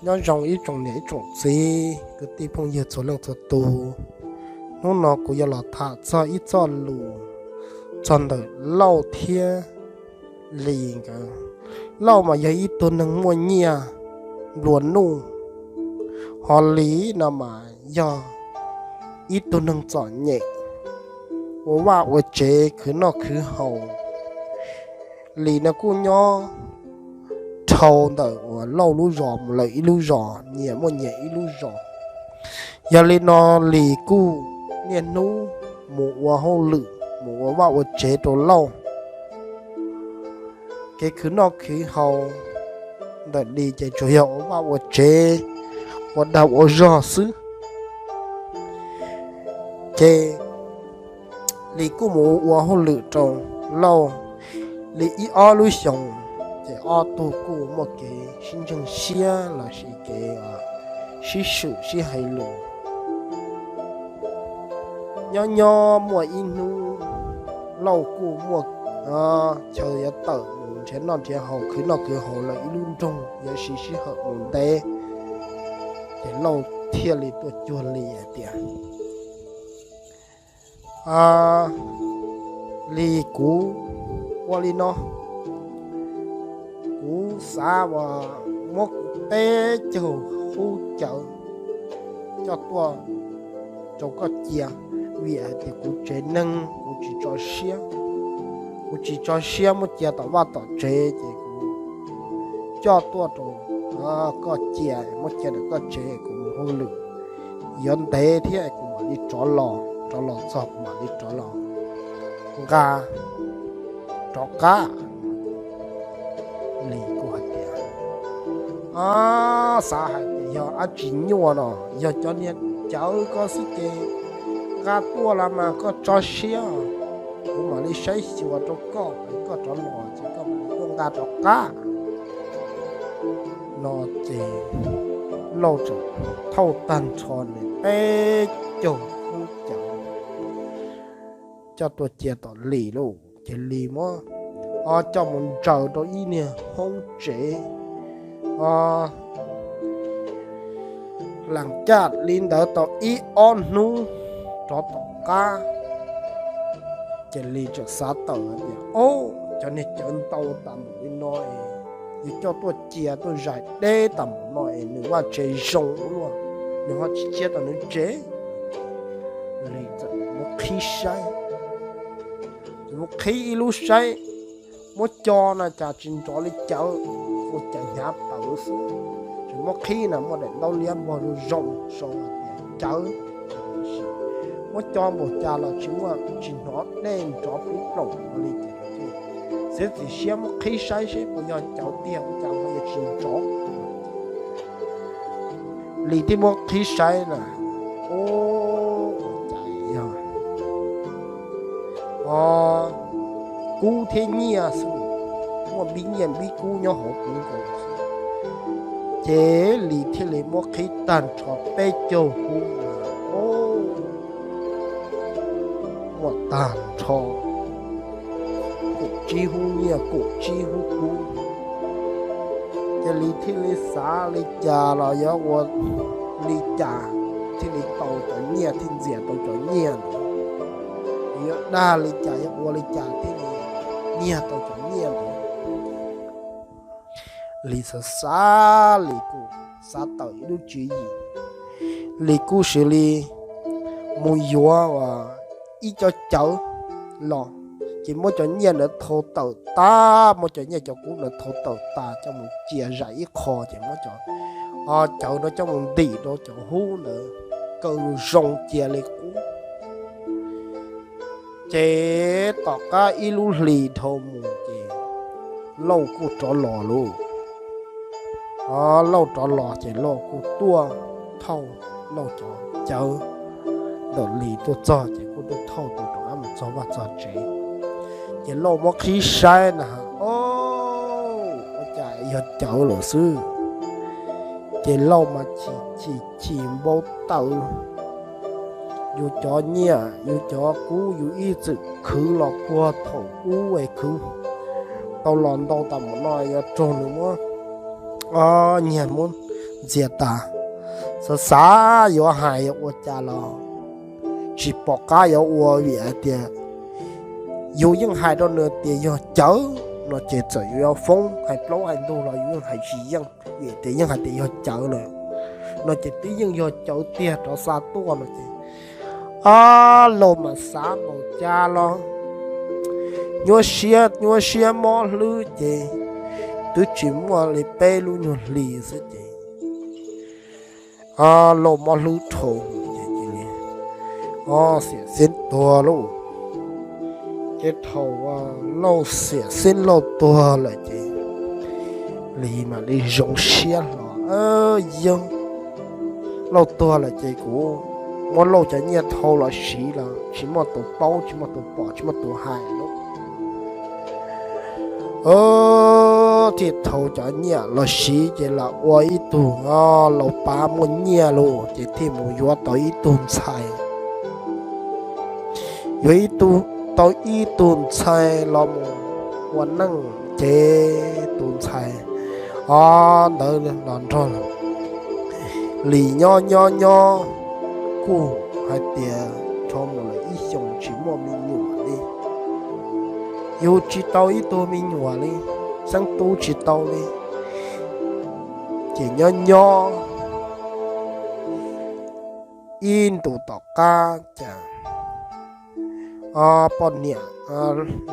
Nyob zoo ib tsoom niam ib tsoom txiv kwv tij phooj ywg txhua leej txhua tus. Hnub no kuv yuav los tham txog ib txoj lus txog ntawm Lauj thiab Lis nkawd. Lauj mas yog ib tug neeg muaj nyiaj nplua nuj, ho Lis no mas yog ib tug neeg txom nyem, ua vaj ua tsev khwv noj khwv haus. Lis no kuj nyob dhau ntawm uas Lauj lub zos mus lawm ib lub zos, nyias muaj nyias ib lub zos. Yog li no Lis kuj niaj hnub mus ua hauj lwm mus ua vaj ua tsev rau Lauj. Kev khwv noj khwv haus ntawm Lis ces tsuas yog ua vaj ua tsev, ua dag ua zog xwb. Ces Lis kuj mus ua hauj lwm rau Lauj li ib ob lub xyoos, ces ob tug kuj muaj kev sib ntseeg siab lossis kev sib swm sib hais lus. Nyob nyob muaj ib hnub Lauj kuj muaj chaw yuav tawm mus nrhiav noj nrhiav haus khwv noj khwv haus lawm ib lub nroog yuav siv sij hawm mus ntev, ces Lauj thiaj li tuaj cuag Lis hais tias, Lis, kuv ua li no, kuv xav uas muab kuv peb caug hub cawv coj tuaj rau koj cia, vim hais tias kuv tsev neeg kuv tsis tso siab, kuv tsis tso siab muab cia tom vaj tom tsev ces kuv coj tuaj rau koj cia, muab cia ntawm koj tsev kuv mus hauj lwm yuav ntev thiab kuv mam li rov los, rov los txog kuv mam li rov los nqa rov qab. Lis kuj hais tias, Xav hais tias yog dab tsi nyuaj no, yog cov niag cawv ko xwb ces nqa tuaj los mas koj tso siab, kuv mam li saib xyuas rau koj, koj rov los ces koj mam li tuaj nqa rov qab. No ces Lauj txawm thauj tag nrho nws peb caug hub cawv coj tuaj cia tom Lis lauj. Ces Lis muab coj mus ntsaws rau ib niag hoob tsev. Lam caj li ntawd tau ib ob hnub rov tom qab, ces Lis txawm xav tawm tias, Au, cov niag cawv ntau tas npaum li no es yus coj tuaj cia tuaj zais deb tas npaum no es nws vaj tsev zoo ua luaj, nws ho tsis cia tom nws tsev. Lis txawm muab qhib saib, ces muab qhib ib lub saib, muab co no cas tsis nrov li cawv, ua cas hnyav plaws xwb. Ces muab qhib na muaj daim ntaub liab npog zoo zoo sau tias cawv, muab co npaum cas los tsis muaj, tsis hnov dej nrov pib ploom li ces, txiav txim siab muab qhib saib seb puas yog cawv tiag ua cas ho yuav tsis nrov. Lis thiaj muab qhib saib na, ua cas yog kub thiab nyiaj xwb, muaj npib nyiaj npib kub nyob hauv kub nkaus xwb. Ces Lis thiaj li muab qhib tag nrho peb caug hub, muaj tag nrho kaum tsib hub nyiaj kaum tsib hub kub. Ces Lis thiaj li xav li cas los yuav ua li cas thiaj li tau cov nyiaj, thiaj ntxias tau cov nyiaj ntawd, yuav dag li cas yuav ua li cas thiaj li nyiag tau cov nyiaj ntawd. Lis xav xav Lis kuj xav tawm ib lub tswv yim, Lis kuj xws li mus yuav ib co cawv los, ces muab cov nyiaj ntawd thau tawm tas, muab cov nyiaj cov kub ntawd thau tawm tas coj mus cia zais ib qho, ces muab cov cawv no coj mus ntim rau cov hub ntawd kaw zoo cia li qub. Ces tom qab ib lub hlis dhau mus ces Lauj kuj rov los lauj. Lauj rov los ces Lauj kuj tuaj thauj Lauj cov cawv ntawm Lis tuaj txog ces kuj tuaj thauj tus rov qab mus txog vaj txog tsev. Ces Lauj muab qhib saib na, ua cas yog cawv lawm xwb. Ces Lauj mas chim chim chim npau taws, yus cov nyiaj yus cov kub yus ib txwm khwv los puag thaum ub es khwv tau los ntau tas mus no yuav raug nws muab nyiag muab ntxias tas. Xav xav yuav hais ua cas los tsis pom qab yuav ua vim hais tias yus yeej hais rau nws tias yog cawv no ces txawm yuav foob hais plaub hais ntug los yus yeej hais tsis yeej vim tias yeej hais tias yog cawv lawm no ces twb yeej yog cawv tiag rov xa tuaj no ces Lauj mas xav npaum cas los nyuaj siab nyuaj siab mob hlwb ces twb tsis muaj li peb lub nyuag hlis xwb ces Lauj mob hlwb dhau ces xiam xeeb tuag lauj. Ces thaum Lauj xiam xeeb Lauj tuag lawm ces Lis mam li zoo siab hlo, yog Lauj tuag lawm ces kuv muab Lauj cov nyiaj thau los siv los tsis muaj tus paub tsis muaj tus pom tsis muaj tus hais lauj. Thiaj thau cov nyiaj los siv ces los ua ib tug laus pav muaj nyiaj lauj ces thiaj mus yuav tau ib tug ntxhais. Yuav ib tug, tau ib tug ntxhais los mus ua neej ces tus ntxhais o ntawd los nrog Lis nyob nyob nyob kuj hais tias rho mus lawm ib xyoos tsis muaj me nyuam li. Yus tsis tau ib tug me nyuam li, Xeeb Tub tsis tau li. Ces nyob nyob ib ntus tom qab cas poj niam,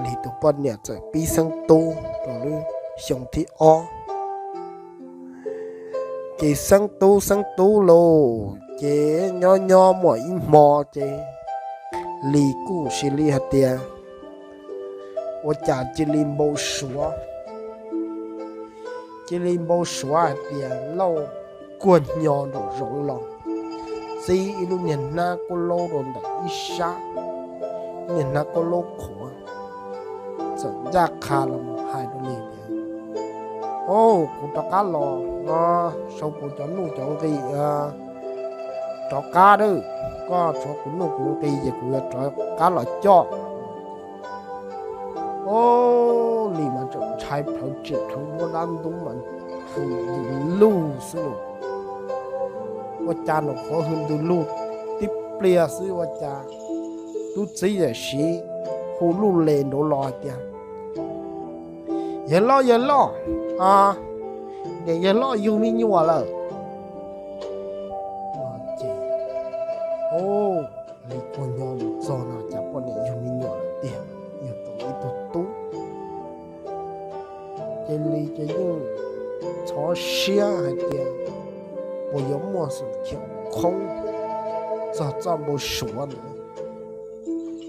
Lis tus poj niam txawm pib Xeeb Tub rau lub xyoo thib ob. Ces Xeeb Tub Xeeb Tub lauj, ces nyob nyob muaj ib hmo ces Lis kuj cia li hais tias ua cas cia li npau suav, cia li npau suav hais tias Lauj kuag nyo nraum zoov los txib ib lub niag hnab kuj laub rau ntawm ib sab, niag hnab kuj laub qhuav, txawm ncaj qha los mus hais rau Lis tias, Au, kuv rov qab los no, sau kuv cov nuj cov nqi rov qab dab, koj tshuav kuv nuj kuv nqi ces kuv yuav rov qab los coj. Au, Lis mas tseem ntshai plhawv tsim plhawv nruab dab ntub mas hws ntws lug xwb lauj. Ua cas nraum qhuav hws ntws lug tib pliag xwb ua cas tub txib yawm siv hu luj les nraud los hais tias, Yawg loj yawg loj, niam yawg loj yug me nyuam lawm. Ces Lis kuag nyo mus txog no cas poj niam yug me nyuam lawm tiag, yug tau ib tug tub. Ces Lis ces yeej ntxhov siab hais tias puas yuav muaj xwm chaw khoob txog txoj npau suav ntawd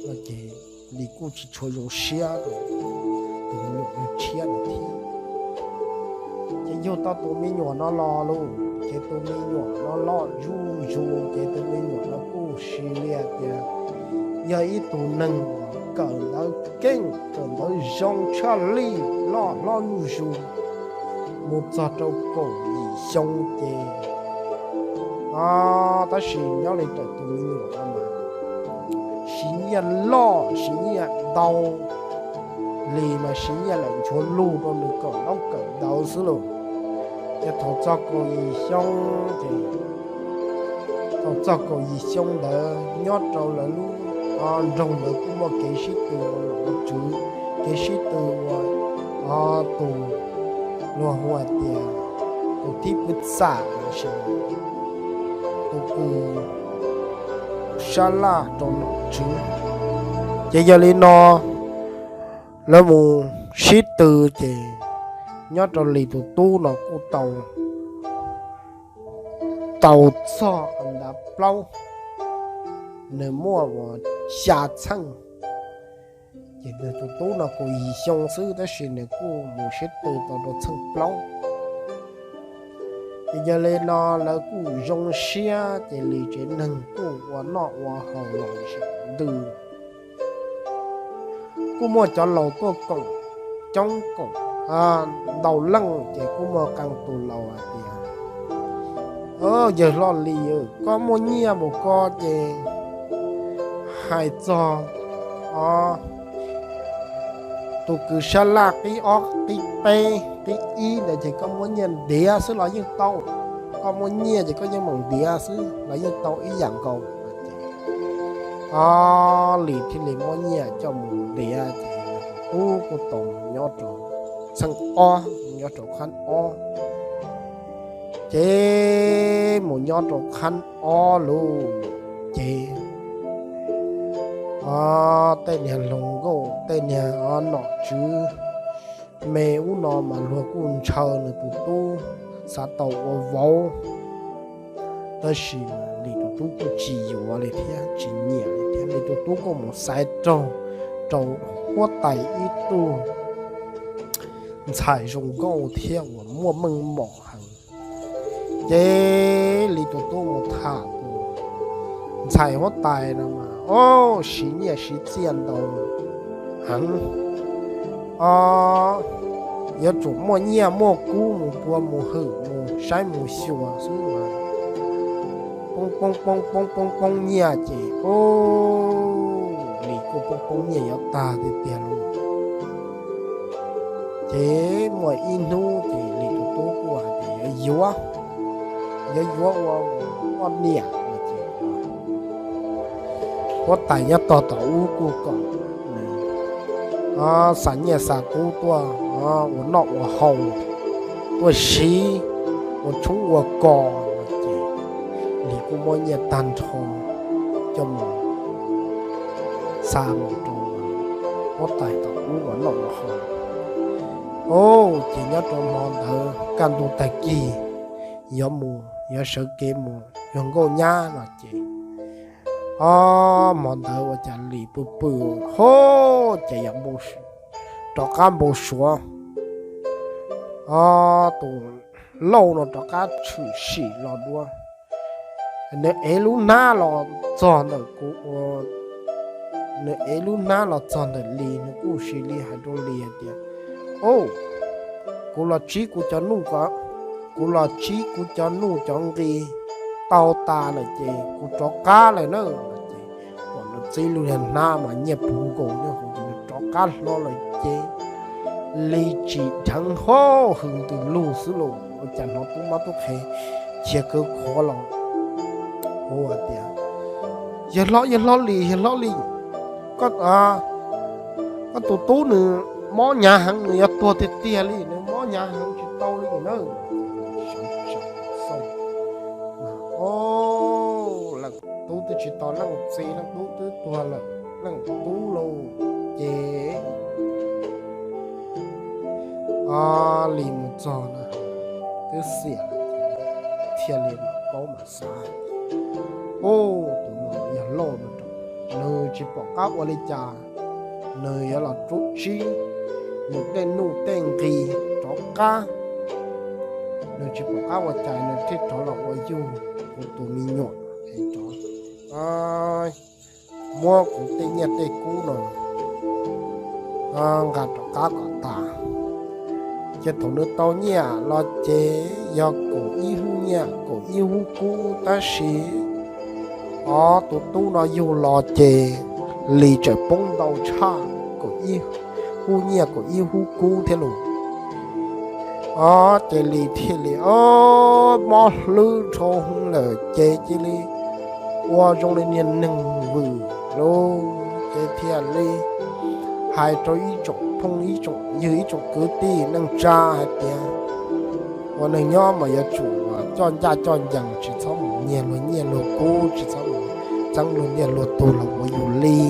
no ces Lis kuj tsis tshua zoo siab rau tus me nyuam yug tshiab no thiab. Ces yug tau tus me nyuam no los lauj, ces tus me nyuam no loj zuj zus, ces tus me nyuam no kuj sis li hais tias yog ib tug neeg uas kawm ntawv keej kawm ntawv zoo tshaj lij loj hlob zuj zus, mus txog rau kaum yim xyoo ces tab sis nyob li ntawm tus me nyuam no mas siv nyiaj loj siv nyiaj ntau, Lis mas siv nyiaj lawm nchuav lug rau nws kawm ntaub kawm ntawv xwb lauj. Ces thaum txog kaum yim xyoo ces thaum txog kaum yim xyoo ntawd nyob rau lawv lub nroog ntawd kuj muaj kev sib tw ua nom ua tswv, kev sib tw ua tus luag hu hais tias tus thib pwv xam los sis tus kws sab laj rau nom tswv. Ces yog li no lawv mus sib tw ces nyob rau Lis tus tub no kuj tau txog ntav plaub, nws muaj uas xya txheej. Ces nws tus tub no kaum yim xyoo xwb tab sis nws kuj mus sib tw tau rau txheej plaub. Ces yog li no lawv kuj zoo siab ces Lis tsev neeg kuj ua noj ua haus los ntws. Kuj muaj cov laus tuaj koom coob koom ntau leej ces kuj muaj qee tus laus hais tias, Yawg hlob Lis, koj muaj nyiaj mus ko ces hais txog tus kws sab laj qib ob qib peb qib ib ntawd ces koj muab nyiaj ntiav xwb los yeej tau. koj muaj nyiaj ces koj yeej mus ntiav xwb los yeej tau ib yam nkaus. Lis thiaj li muab nyiaj coj mus ntiav ces tus tub kuj tau mus nyob rau txheej ob, nyob rau qhab ob. Ces mus nyob rau qhab ob lawm ces tej niag hluas nkauj tej niag nom tswv me ub no mas luag kuj ntshaw nws tus tub xav tau ua vauv, tab sis Lis tus tub kuj tsis yuav li thiab tsis nyiam li thiab. Lis tus tub kuj mus xaiv raug rau huab tais ib tug ntxhais zoo nkauj thiab uas muaj meej mom heev. Ces Lis tus tub mus tham tus ntxhais huab tais no mas, o, siv nyiaj siv txiaj ntau heev. O, yuav tsum muaj nyiaj muaj kub mus puag mus hwm mus saib mus xyuas xwb mas poob poob poob poob poob poob nyiaj ces, o, Lis kuj poob poob nyiaj yuav tag tiag tiag li. Ces muaj ib hnub ces Lis tus tub kuj hais tias yuav yuav, yuav yuav ua poj niam no ces huab tais nyob tog tom ub kuj kom nws xa nyiaj xa kub tuaj ua noj ua haus, tuaj siv ua tshoob ua kos no ces Lis kuj muab nyiaj tag nrho coj mus xa mus rau huab tais tom ub ua noj ua haus. O, ces nyob rau hmo ntawd kaj ntug tag kis yuav mus yuav sawv kev mus yug nkauj nyab no ces, o, hmo ntawd ua cas Lis pw pw, ho, ces yog rov qab npau suav, o, tus Lauj no rov qab tshwm sim los dua. Nws ev lub hnab los txog ntawm kuv, nws ev lub hnab los txog ntawm Lis, nws kuj sim li hais rau Lis hais tias, o, kuv los tsib kuv cov nuj ko, kuv los tsib kuv cov nuj cov nqi tau tas lawm ces kuv rov qab lawm na. Ces pom nws txib lub hnab mas nyiaj puv nkaus nyob hauv ces nws rov qab hlo lawm ces Lis tsim dheev hauj hwm ntws lug xwb los ua cas hnov tub mab tub qhe khiav kwv qhuav los hu tias, yawg hlob, yawg hlob Lis, yawg hlob Lis, koj tus tub nws mob hnyav heev, nws yuav tuag tiag tiag li, nws mob hnyav heev tsis tau li na. Leej tub twb tsis tau leej txiv, leej tub twb tuag lawm, leej tub lauj. Ces Lis mus txog na, twb xiam, thiaj li mam paub mam xav, ub, tus no yog Lauj no, nws tsis pom qab ua li cas, nws yuav los rub tsib nws tej nuj tej nqi rov qab, nws tsis pom qab ua cas nws thiaj rov los ua yug kuv tus me nyuam es rov muab kuv tej nyiaj tej kub no nqa rov qab kom tas. Ces thaum nws tau nyiaj los ces yog kaum ib hub nyiaj kaum ib hub kub, tab sis o, tus tub no yug los ces Lis tseem poob ntau tshaj kaum ib hub nyiaj kaum ib hub kub thiab lauj. O, ces Lis thiaj li o, mob hlwb dhau lawm ces cia li ua zoo li niag neeg vwm lauj. Ces thiaj li hais rau ib tsoom phooj ib tsoom ywg ib tsoom kwv tij neej tsa hais tias, ua neeg nyob mas yuav tsum coj ncaj coj ncees, tsis txhob mus nyiag luag nyiaj luag kub, tsis txhob mus txeeb luag nyiaj luag tug los ua yus li.